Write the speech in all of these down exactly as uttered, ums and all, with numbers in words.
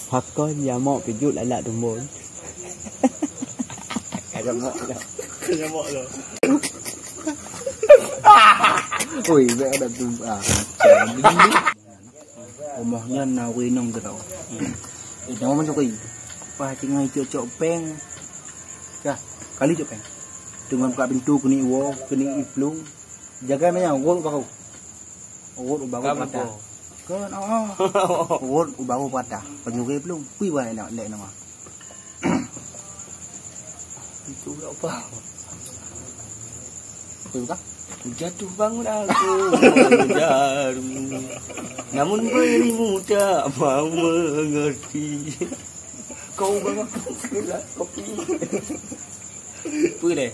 Pakon nyamok keujot lalak tumbon. Nyamok dah. Nyamok dah. Ui, bèk ada tu. Ah. Rumoh nyan na ureueng inong keudroe. Inong mencuri. Pas teungoh icok-cok péng. Dah, kali cok péng. Teungoh buka pintu keuneuk iwoe, keuneuk iplueng. Jaga manyang, rot u barô. Rot u barô patah. Kan, oh, oh. Rot u barô patah. Pencuri plueng. Kui bah lé inong. Itu pula apa? Betul kah? Jatuh bangun aku mengejarmu. Namun dirimu tak mau mengerti. Kau bawa aku ke kopi. Apa deh?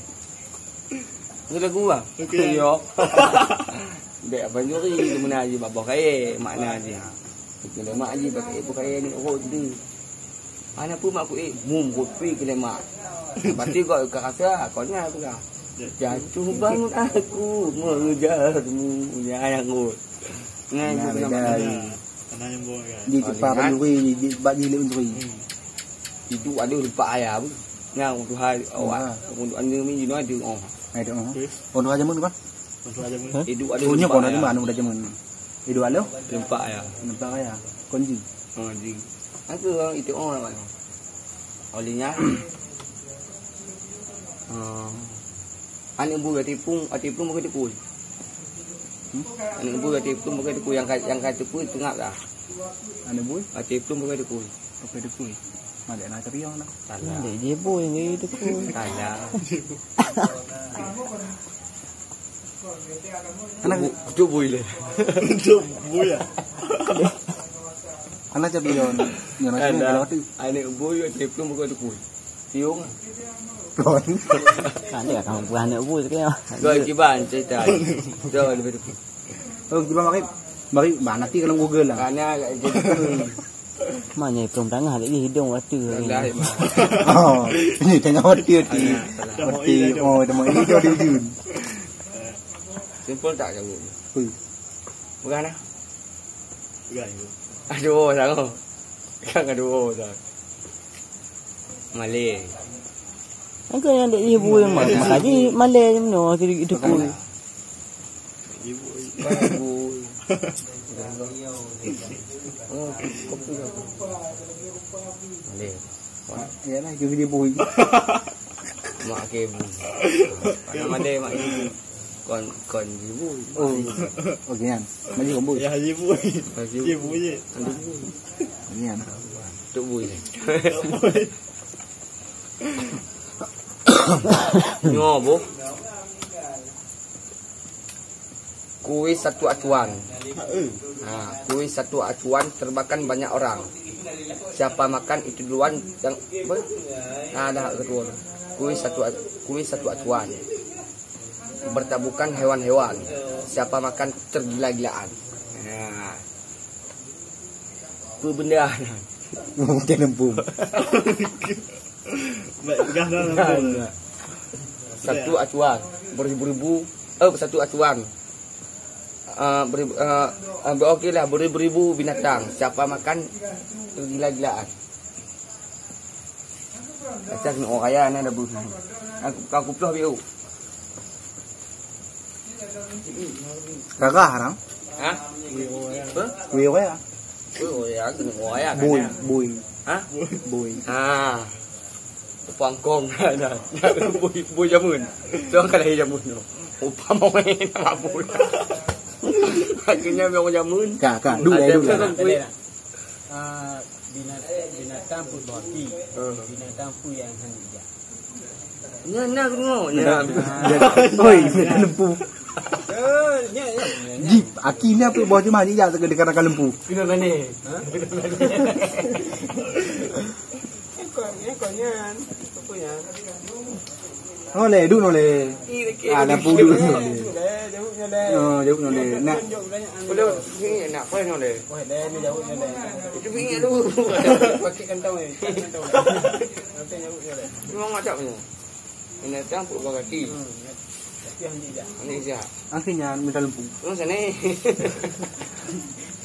Ni lagu ah. Okey. Yo. Dek apa nyuri tu mana aja babah kaya makna aja. Kita lemak aja pakai apa kaya ni urut tu. Ana pun mak aku eh mum rot pi kena mak. Pasti kau ka rasa kau nya apa kah? Jatuh bangun aku mengejarmu. Nya yang rot. Nah, itu nama beda. Di tempat pencuri, di, di, bak jilid pencuri. Itu ada tempat ayah pun. Nah, untuk hai awak, untuk anda ni, you know, ada, oh. Ada, oh. Untuk aja mun apa? Untuk aja mun. Itu ada. Oh, nya tempat kau ada ayah. Mana udah jaman? Itu alo? Tempat ayah. Tempat ayah. Kunci. Oh, di. Aku orang itu orang apa? Olehnya, eh, aneuk bui, até plueng, até plueng bukon teupui. Hmm? Aneuk bui, até plueng bukon teupui, nyang ka, nyang ka teupui teungap dah. Aneuk bui? Até plueng bukon teupui. Bukon teupui. Malek na tapi yang na. Salah. Dia, dia bui, dia teupui. Salah. Anak cuk bui le. Cuk bui ya. Anak cak bion. Nyono sini ada waktu. Anak bui, anak bui bukan tu bui. Siung. Kon. Ada kamu bukan anak bui sekian. Kau kiban cerita. Jauh lebih tu. Oh, kiban mari. Mari, mana nanti kalau Google lah. Mana agak jadi. Mana perang tengah lagi hidung waktu. Oh, ini tengah waktu ti. Waktu, oh, teman ini tu ada ujung. Simpul tak jawab? Hui. Bukan ah? Bukan. Aduh, sangat. Kan aduh, sangat. Malé. Angka yang dek ibu yang mak, mak haji malé je meno, tu itu pun. Ibu. Oh, kopi. Malé. Yalah, itu dia bui. Mak ke bui. Mana malé mak ibu. Kon, kon ibu. Oh, oh, kian. Maju kon bui. Ya, ibu. Maju. Ibu je. Kian. Tok bui. Nyoe, Bu. Kuis satu acuan. Ha, kuis satu acuan termakan banyak orang. Siapa makan itu duluan yang, apa? Ha, dah ketua. Kuis satu, kuis satu acuan. Bertabukan hewan-hewan. Siapa makan tergila-gilaan. Ha. Apa benda? Bukan lempung. Baik, pegang dah lempung. Satu acuan, beribu-ribu, eh, satu acuan. Eh, beribu, eh, eh, okey lah, beribu-ribu binatang. Siapa makan, tergila-gilaan. Macam orang kaya ni ada bus. Aku, aku peloh biu. Gagah orang. Ha? Apa? Wei Wei ah. Wei Wei ah, kena Wei ah, Bui, kan, ya? Bui. Ha? Bui. Ah. Pangkong ada. Bui, bui jamun. Tu kan lahir jamun tu. Upama main apa bui. Akhirnya memang jamun. Kak, kak, dulu, ada dulu. Kan bui. Ah, binat-, binatang pun bawa api. Hmm. Binatang pun yang hanya ijak. Nyan, nyan, nyan. Oi, lempu. Eh, nyan, nyan, nyan. Jip, aki ni apa bawah cuma dia tak kena kena lempu. Kena mana? Ha? Ekor, ekor nyan. Apa nyan? Oh, le, duduk no le. Ah, lampu duduk no le. Jauh nyo le. Oh, jauh nyo le. Nak. Boleh, sini nak, boleh no le. Oh, le, ni jauh nyo le. Itu bingit tu. Pakai kantong ni, pakai kantong. Nanti jauh nyo le. Memang macam ni. Binatang pun berhati. Hmm, ya. Tapi hanya ijak. Hanya ijak. Akhirnya minta lempu. Oh, sana.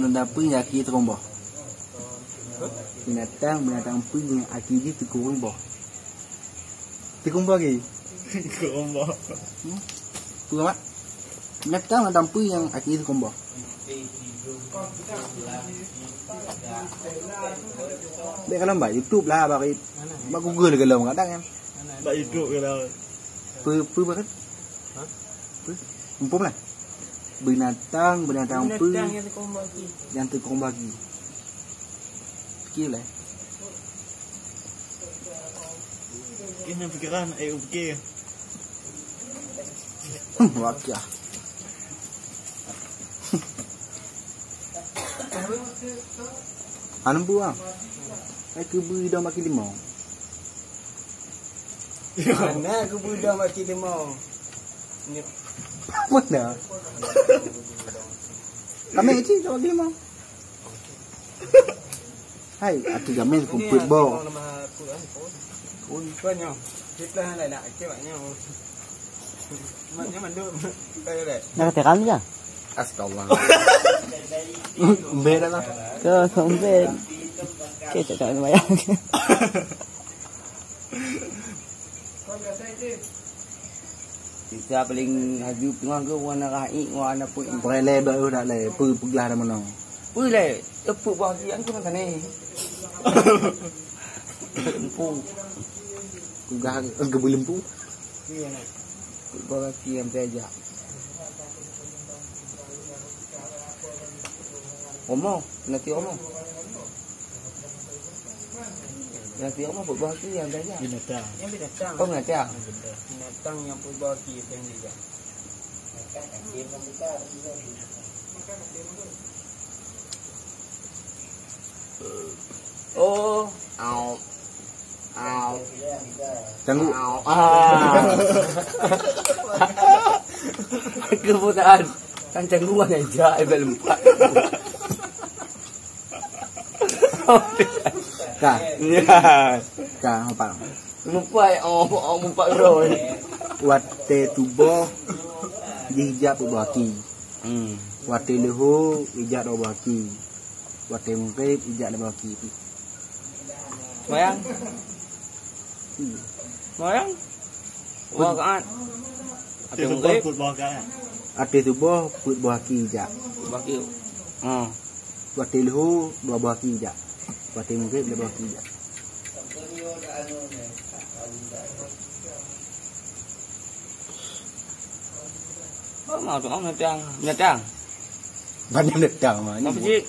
binatang peue nyang aki teukeureumbôh? Binatang, binatang peue nyang aki jih teukeureumbôh? Teukeureumbôh aki? Teukeureumbôh. Hmm? Peue, Mak? Binatang, binatang peue nyang aki teukeureumbôh? Bèk kalon bak YouTube lah, bak, bak Google kalon kadang kan. Bak YouTube kalon. Peue, peue, peue? Hah? Peue? Muphom lah. Binatang, binatang peue? Binatang nyang teukeureumbôh aki. Nyang teukeureumbôh aki. Pikir lah. Ini pikiran, eh, pikir. Hmm, wakiah. Hana bu ah. Ai keubeue dong bak limong. Hana keubeue dong bak limong. Mana? Kami kecil dong bak limong. Hai, ati kami kumpul bo. Kun, kun nyoh. Kita nak nak kecil nyoh. Mak nyoh mandum. Kayu deh. Nak kata kami ya? Astagfirullah. Beda lah. Ke sombong. Ke tak tak bayang. Kita paling haju tengah ke warna raik, warna putih. Boleh leh, baru dah leh. Pu-, peugah dah mana? Pui leh. Tepuk bawah kian tu kan sana. Lempu. Peugah ke, ke lempu? Iya, nak. Tepuk bawah kian saja. Omo, nanti omo. Berarti Allah buat baki yang gajah. Binatang. Yang binatang. Oh, binatang. Yang benda. Binatang yang buat baki yang gajah. Oh, au. Au. Canggu. Au. Ah. Kebutaan. Kan canggu kan aja, ibarat empat. Ka. Ya. Ka, empat. Mupai, oh, oh, mupai roh. Watèe tuboh, jih jak peuet boh aki. Hmm. Watèe leuhô, ijak dua boh aki. Watèe meugreb, ijak lhèe boh aki. Mayang. Hmm. Mayang. Dua rakaat. Atau meugreb. Peuet boh rakaat. Ateueh tuboh, peuet boh aki jak. Peuet boh aki. Ha. Watèe leuhô, dua boh aki jak. Watèe meugreb, dua boh aki jak. Oh, mau tu, oh, binatang. Binatang. Banyak binatang, mah. Apa sih?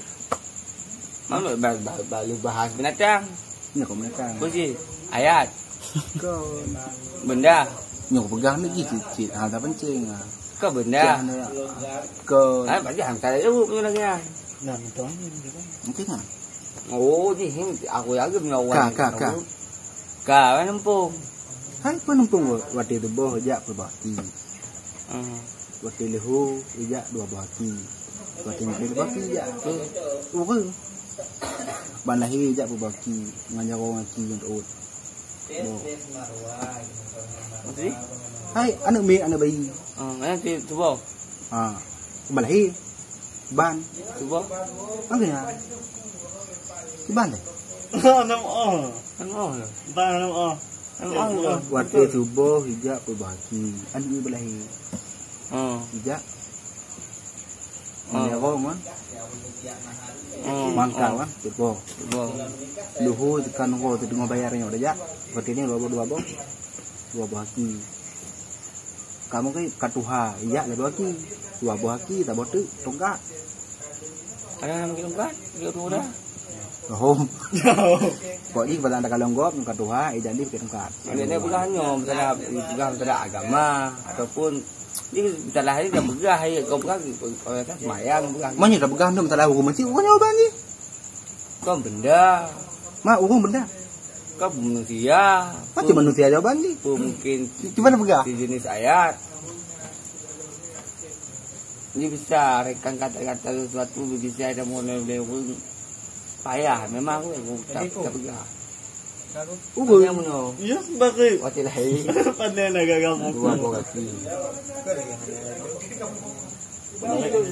Mana ba-, ba-, baru bahas binatang? Ini kok binatang? Apa sih? Ayat. Kau. Benda. Nyoe peugah ni jih cit-cit. Ha, tak pencing, ha. Kau benda. Kau. Ah, pasti hantar jawab tu lagi, ah. Nah, minta ni, minta ni. Mungkin, ha? Oh, jih, aku yakin punya orang. Ka, ka, ka. Ka, kan nempung. Hai, pun nempung wa-, watèe tuboh jak peuet boh aki. Hmm. Watèe leuhô, ijak dua boh aki. Watèe meugreb, dua boh aki ijak. Ureueng. Ban lahé ijak peuet boh aki. Ngon jaroe aki nyang teuôt. Boh. Maksudnya? Hai, aneuk miet, aneuk bayi. Ah, mana tu, tuboh? Ha. Ban lahé. Ban. Tuboh? Makanya. Ban deh. Aneuk oh. Aneuk oh. Ban aneuk oh. Watèe tuboh ijak peuet boh aki. Aneuk miet ban lahé. Ha. Ijak. Ha. Meunyoe roh, man. Ha. Mangkang, ha, man. Tuboh. Tuboh. Leuhô tekan roh teudeungoe bayar nyoe dah jak. Watèe nyoe dua boh, dua boh. Dua boh aki. Kamoe kan ka tuha, ijak lhèe boh aki. Dua boh aki, saboh teuk, tongkat. Ada nama kita tongkat? Dia tu dah. Hom. Kok jih bala anda kalon gob, ka tuha, ijak lhèe pakai tongkat. Dia ni peugah nyoe, masalah, peugah masalah agama, ataupun ni masalah ni dah peugah, ya, kau peugah, kau kata semayang, peugah. Mana dah peugah tu masalah hukum macam, bukan jawaban ni. Kau benda. Mak, ureueng benda. Kau manusia. Macam manusia jawaban ni? Apa mungkin? Cuba dah peugah. Sejenis ayat. Dia bisa rekan kata-kata sesuatu, bisa ada mulai leweng. Payah memang aku tak, tak pegang. Udah yang mana? Ya, baru. Waktu lahir. Pandai nak gagal. Dua buah kaki.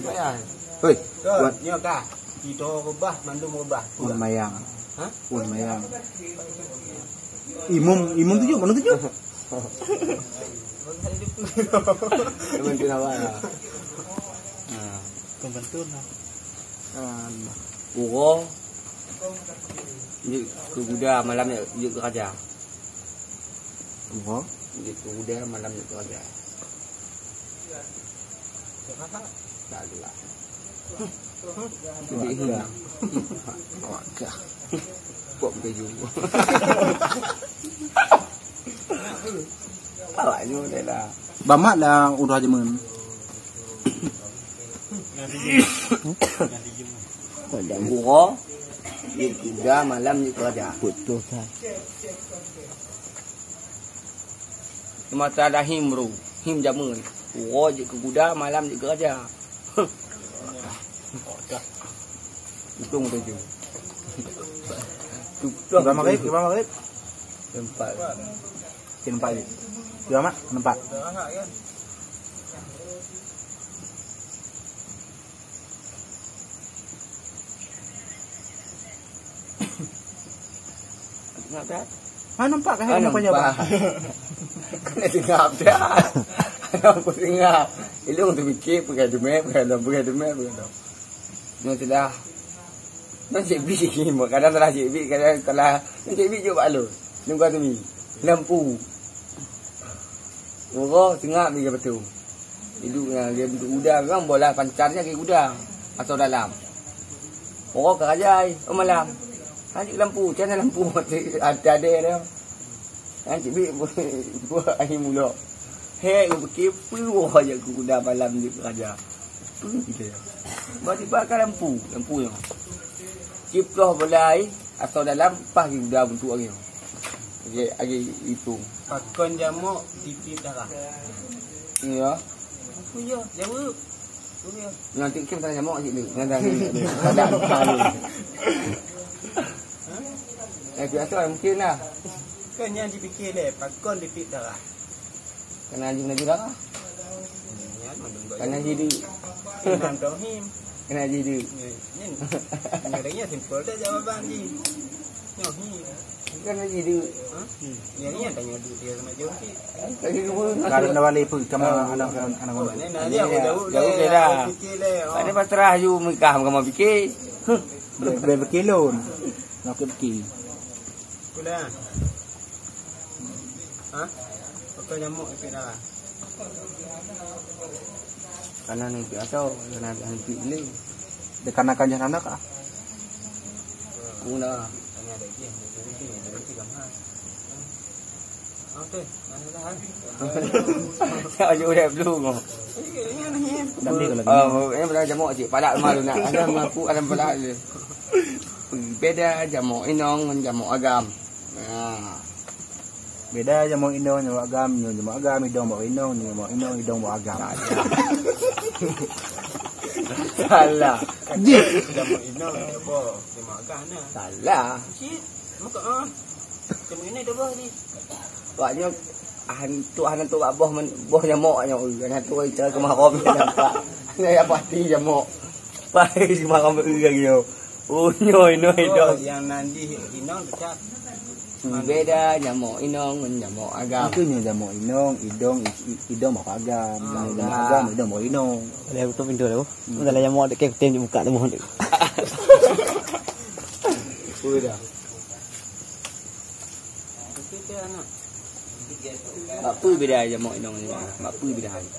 Payah. Hoi, buat nyoka. Kita rubah, mandum rubah. Pun mayang. Ha? Pun mayang. Imum, imum tujuh, mana tujuh? Teman kenapa ya? Nah, pembentuk lah. Uroe jeuet keu guda, malam jeuet keu raja. Uroe jeuet keu guda, malam jeuet keu raja. Tak ada lah. Sedih lah. Awak dah. Pok baju. Awak nyoe dah lah. Bamat lah udah jemen. Uroe jeuet keu guda, malam jeuet keu raja. Betul kan. Mata ada him bro, him jameun. Uroe jeuet keu guda, malam jeuet keu raja. Untung tujuh. Tujuh. Berapa maghrib? Berapa maghrib? Empat. Cek nampak je. Dia amat nampak. Nampak dah? Ha, nampak kan? Ah, nampak je, nampak. Abang. Kena dengar dah. Nampak dengar. Ilung tu mikir, pegang demek, pegang dom, pegang demek, pegang dom. Nyoe sudah. Nyoe cik bi, kadang salah cik bi, kadang salah. Nyoe cik bi jok bak lôn. Nunggu tu mi. Lampu. Uroe seungab mi ke betul. Idup nyan dia bentuk guda, memang bola pancarnya ke guda. Atau dalam. Uroe ke raja ai, oh malam. Hanjeuet lampu, cana lampu mati ada dia. Kan cik bi buat ahi mulo. Hek, geupike peue woe jak keu guda malam jeuet keu raja. Peue kita ya? Tiba-tiba ka lampu, lampu nyoe. Ciploh bola air, atau dalam, pah lagi guda bentuk lagi. Lagi, lagi ipung. Pakon jamok tiep darah. Ya. Apa ya? Jawab. Nanti kita tanya jamok cik ni. Nanti tanya ni. Ada apa ni? Eh, biasa mungkin lah. Kan yang dipikir deh, pakon tiep darah. Kena haji, kena haji darah. Kena haji. Kena haji. Kena haji. Ni, ni, ni lagi simple dah jawaban ni. Nyoh ni. Kan lagi dia. Ha? Hmm. Yang ni yang tanya dulu dia sama jawab. Kan lagi dua. Kalau nak balik pun sama anak, anak, anak. Oh, ni nak dia jauh, jauh, jauh dah. Fikir deh. Oh. Ada pasrah ju meukah, kamu fikir. Boleh, boleh fikir lon. Nak fikir. Pula. Ha? Pakai nyamuk ipit darah. Kanan ipit atau kanan ipit ni. Dia kanan kan jalan nak ah. Guna. Hanya ada dia, dia berhenti, dia berhenti kan ha. Okey, mana dah ha? Saya aja udah belum. Okey, ini anaknya. Dah beli kalau gini. Ah, ini benar jamuk cik. Palak malu nak. Ada mengaku ada palak dia. Beda jamok inong ngon jamok agam. Ha. Beda jamok inong, jamok agam, nyoe jamok agam, idong bak inong, nyoe jamok inong, idong bak agam. Salah. Jih. Jamok inong, jamok, jamok agam nah. Salah. Cik, muka ah. Jamok inong dah bah ni. Wak nyoe hantu, hantu bak boh men-, boh nyamok nyoe. Hantu cara kemarom nampak. Nyoe ya pasti jamok. Pasti kemarom lagi nyoe. Oh, nyoe, nyoe, oh, dong. Yang nandi inong dekat. Beda jamok inong ngon jamok agam. Itu nyoe jamok inong, idong, i-, i-, idong bak agam. Ah, jamok agam, idong bak inong. Boleh tutup pintu dulu. Hmm. Dalam jamok dekat kutem dibuka tu mohon. Udah. Bak peue beda jamok inong ngon jamok agam? Bak peue beda hai?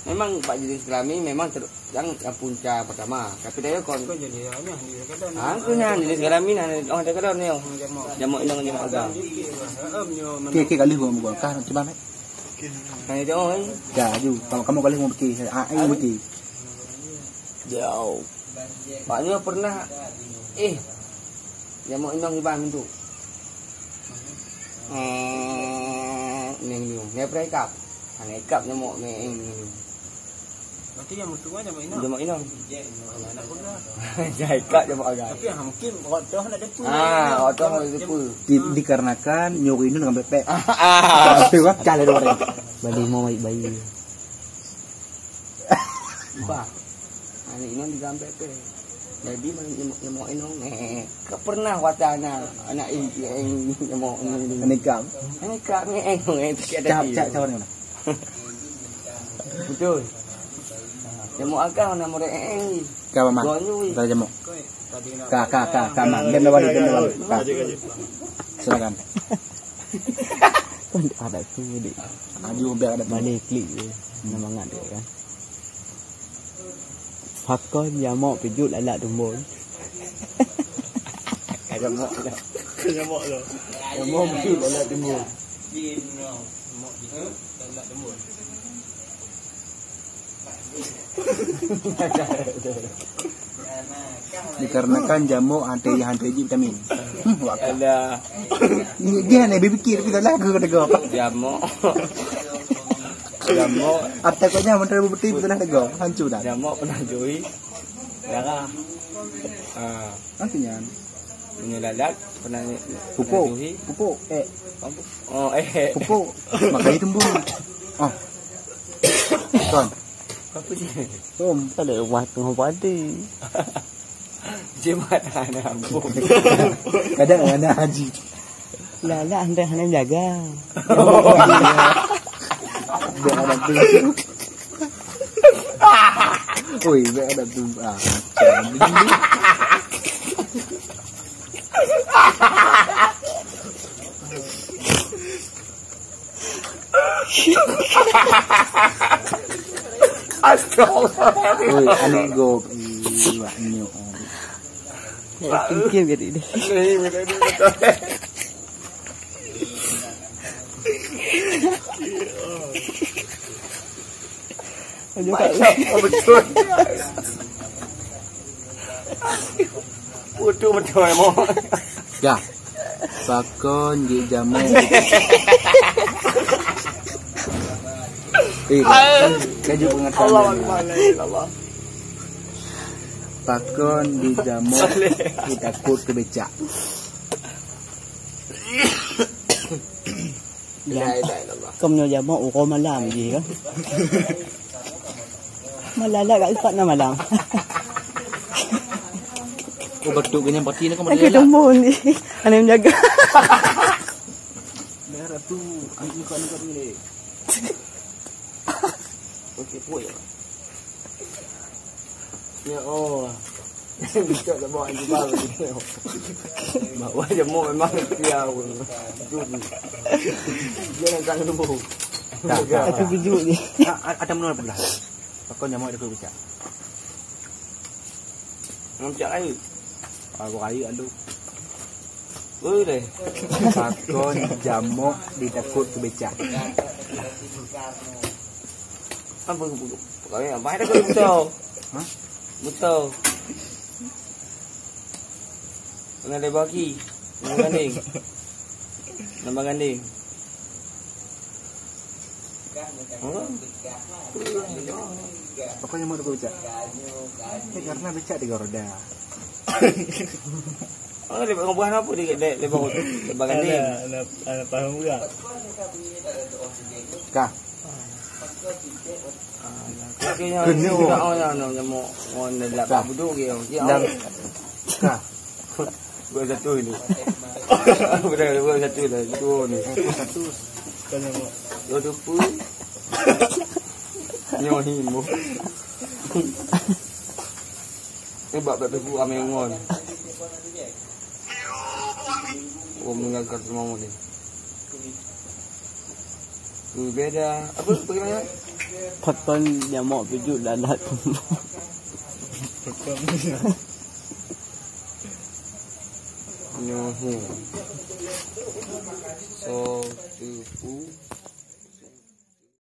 Memang bak jenis kelamin memang ter-, yang, yang punca pertama. Tapi dah kon. Kon jenis nyan, jenis kelamin. Ha, kon nyan jenis kelamin, hana orang cakap dah ni. Jamok inong ngon jamok agam. Okey, okey, ka lheueh bukan, bukan. Kah, cuba, Mat. Hana jauh, eh. Dah, aju. Kamu, kamu ka lheueh mau fikir. Ah, ai fikir. Jauh. Maknanya pernah, eh, jamok inong iban tu. Eh, neng ni. Neng pernah ikap. Hana ikap jamok neng ni. Berarti nyang meutuah jameun inong. Jameun inong. Jai kak jameun agam. Tapi, ah, mungkin rot toh nak depu. Ah, rot toh nak depu. Di-, dikarenakan nyoe inong dengan pepek. Ah. Betul kan? Cah lé dua orang. Bali mau baik bayi. Bah. Anak inong dengan pepek. Jadi, nyamok, nyamok inong, eh, ka pernah watèe anak, anak in-, in-, nyamok inong. Aneuk kak. Aneuk kak, eh, eh, eh, sikit cap, tadi. Cap, cap, cap, mana? Betul. Nyamok agam, nama dia, eh, eh. Ka, Maman. Gol ni. Tadi nyamok. Ka, ka, ka, ka, Man. Dem lawan, dem lawan. Ka. Silakan. Kan ada tu, dek. Aju, biar ada tu. Balik klik je. Nama ngat dia, kan? Pakon jamok pijut lalat tumbon. Jamok lah. Jamok lah. Jamok pijut lalat tumbon. Dikarenakan jamok hantai, hantai jih vitamin. Hmm, wak. Alah. Ni dia nak berfikir, tapi salah ke kata kau? Jamok. Jamok. Ataknya menteri bukti betul lah tegur. Hancur dah. Jamok pernah jui darah. Ah. Maksudnya? Meunyoe lalat pernah, pupuk, pernah jui. Pupuk, eh. Oh, eh. Pupuk. Makanya tumbuh. Oh. Kon. Apa sih? Tom. Tak ada rumah tengah padi. Jimat hana ampun. Kadang mana haji. Lah, lah, hana, hana jaga. Dia ada tu. Oi, dia ada tu. Ah. Astagfirullah. Oi, aneuk gob. Ih, wak nyok. Ya, tingkir ke dia? Aduh, Kak. Oh, betul. Betul, betul, emang. Ya. Pakon di jamok. Eh, kan, kan juga pengetahuan. Allahu Akbar, la ilaha illallah. Pakon di jamok, kita takut ke becak. La ilaha illallah. Kau meunyoe jamok uroe malam jih kan. Malam lah kat tempat na malam. Oh, betul ke yang pati ni kau. Aku malam lah. Tembun jih. Ada yang jaga. Dah ratu, anak muka ni kat ni. Okey, puai. Ya Allah. Bisa tak bawa anjing baru ni. Bawa jamok memang setia pun. Itu ni. Dia nak kena lembu. Tak, tak, tak. Aku bijak ni. Tak, a-, ada menurut pula. Pakon jamok ada kena bijak. Ngam cak air. Aku air alu. Oi deh. Pakon jamok ditakut ke becak. Apa, apa, apa, apa ada kau betul? Hah? Betul. Kena ada baki. Nama ganding. Nama ganding. Apa yang mau aku becak? Ini karena becak tiga roda. Oh, dia bukan buah apa dia, dia, dia baru tu? Dia baru ni. Anak, anak, anak paham juga. Kah? Kena. Oh, ya, no, nyamuk. Oh, dia lap buduk dia. Dia. Kah? Buat satu ni. Bukan, buat satu dah. Dua ni. Eh, satu. Bukan nyamuk. Dua dupa. Nyoh ni, mo. Ni bak, bak tebu amai ngon. Oh, meninggalkan semua ni. Tu beda. Apa, apa namanya? Pakon nyamuk pijut lalat. Nyoh. So, tebu.